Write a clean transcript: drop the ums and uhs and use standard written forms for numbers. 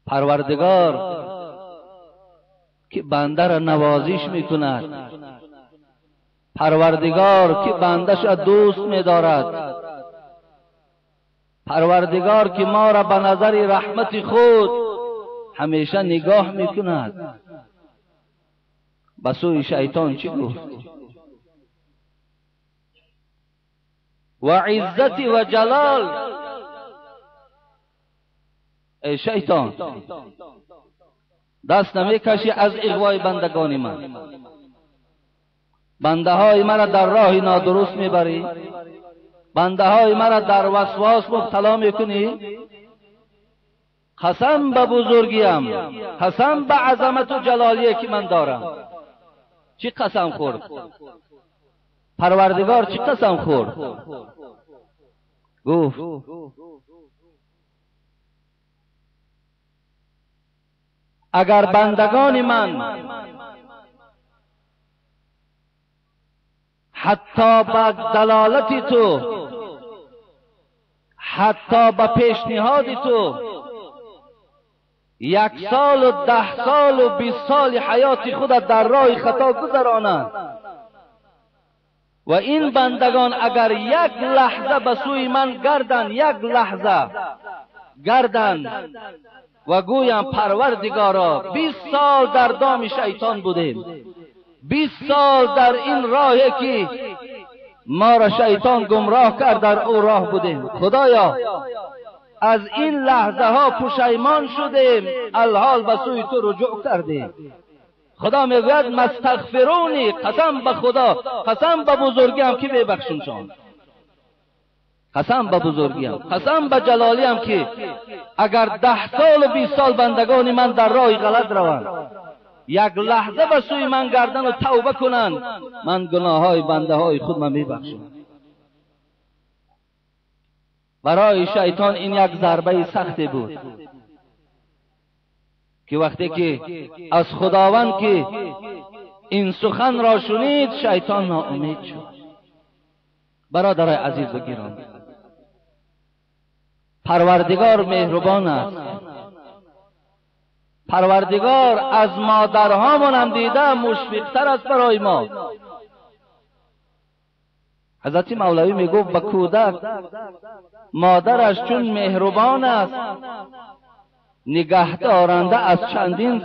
پروردگار که بنده را نوازش میکند، پروردگار که بندش را دوست میدارد، پروردگار که ما را به نظر رحمت خود همیشه نگاه میکند، به سوی شیطان چی گفت؟ و عزت و جلال، ای شیطان دست نمیکشی از اغوای بندگان من، بنده های مرا در راه نادرست میبری، بنده های مرا در وسواس مبتلا میکنی. قسم به بزرگیم، قسم به عظمت و جلالیه که من دارم. چی قسم خورد؟ پروردگار چی قسم خورد؟ گفت اگر بندگان من حتی به دلالت تو، حتی به پیشنهاد تو 1 سال و 10 سال و 20 سال حیات خود در راه خطا گذرانند و این بندگان اگر یک لحظه به سوی من گردند، یک لحظه گردند و گویم پروردگارا 20 سال در دام شیطان بودیم، 20 سال در این راه که ما را شیطان گمراه کرد در او راه بودیم، خدایا از این لحظه ها پشیمان شدیم، الحال به سوی تو رجوع کردیم. خدا میگوید مستغفرونی، قسم به خدا، قسم به بزرگیم که ببخشمشان، قسم به بزرگیم، قسم به جلالیم که اگر 10 سال و 20 سال بندگان من در راه غلط روند، یک لحظه به سوی من گردن و توبه کنند، من گناه های بنده های خود من میبخشم. برای شیطان این یک ضربه سختی بود که وقتی که از خداوند که این سخن را شنید، شیطان ناامید شد. برادرای عزیز و گرامی، پروردگار مهربان است. پروردگار از مادرهامون هم دیده مشفقتر است برای ما. حضرت مولوی میگفت به کودک مادرش چون مهربان است، نگه دارنده از چندین